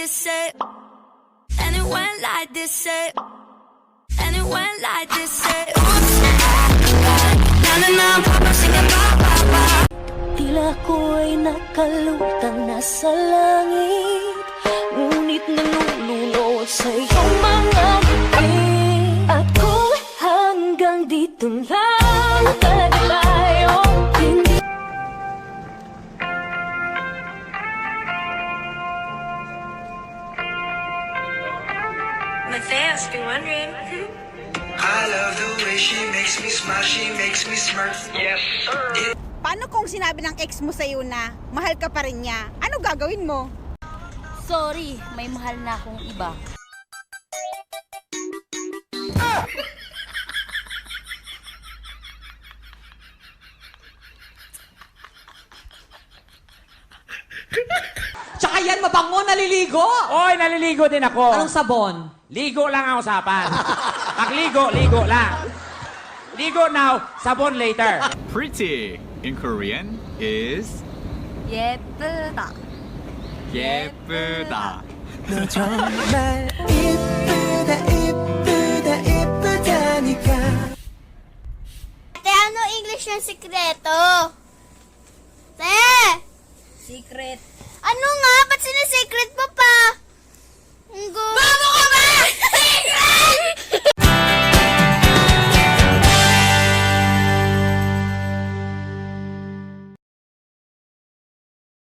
this, eh. And it went like this, eh. And it went like this, eh. Oops, na na na, papa singing ba ba ba. Tila ko'y nakalutang nasa langit, ngunit nalulunod sa iyong mga ngiti. At kung hanggang dito lang talaga tayo, hindi My fans be wondering. I love the way she makes me smile, she makes me smirk. Paano kung sinabi ng ex mo sa'yo na mahal ka pa rin niya? Ano gagawin mo? Sorry, may mahal na akong iba. Tsaka yan, mabango, naliligo. Oy, naliligo din ako. Anong sabon? Ligo lang ang usapan. Pagligo, ligo lang. Ligo now, sabon later. Pretty in Korean is 예쁘다. 예쁘다. 너 정말 이쁘다 이쁘다 이쁘다니까. Ate, ano English ng sikreto? Te! Secret. Ano nga? Ba't sinisecret